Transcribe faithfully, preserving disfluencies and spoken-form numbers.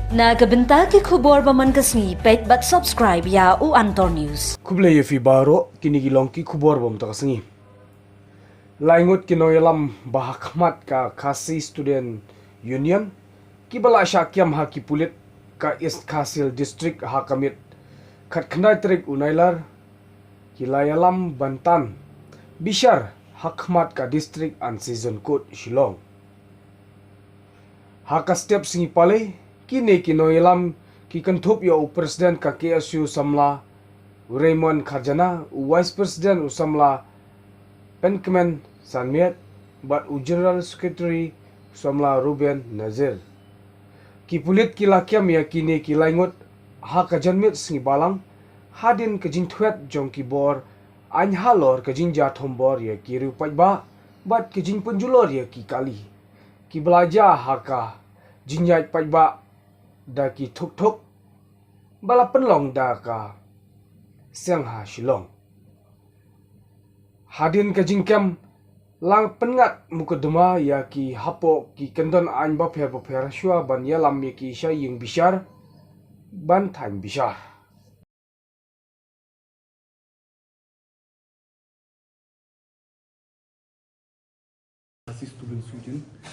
Na ka bynta ki khubor ba man ka sngi, peit bad subscribe ïa u Antor News. Khublei ïa phi baroh, kine ki long ki khubor ba man ka sngi. Lai ngut ki nongïalam ba ha khmat ka Khasi Student Union, ki ba la shah kem ha ki pulit ka East Khasi Hills District ha ka miet khatkhyndai tarik u Nailar, ki la ïalam ban tan bishar ha khmat ka District and Session Court Shillong. Ha ka step sngi palei, kine ki nongïalam ki kynthup ïa u President ka K S U samla u Raymond Kharjana, u Vice President u samla Penkmen Sanmiet, bad u General Secretary u samla Ruben Nazir. Ki pulit ki la kem ïa kine ki lai ngut ha ka janmiet sngi balang, hadien ka jingthwet jong ki bor aiñ halor ka jingjia thombor ïa ki riew paidbah bad ka jingpynjulor ïa ki kali, ki ba la jia ha ka jingïaid paidbah da ki thuk thuk ba la pynlong da ka seng ha Shillong. Hadien ka jingkem, la pynngat mukotduma ïa ki hapoh ki kyndon aiñ bapher bapher shuwa ban ïalam ïa ki sha ïing bishar ban thaiñ bishar. Khasi Students Union.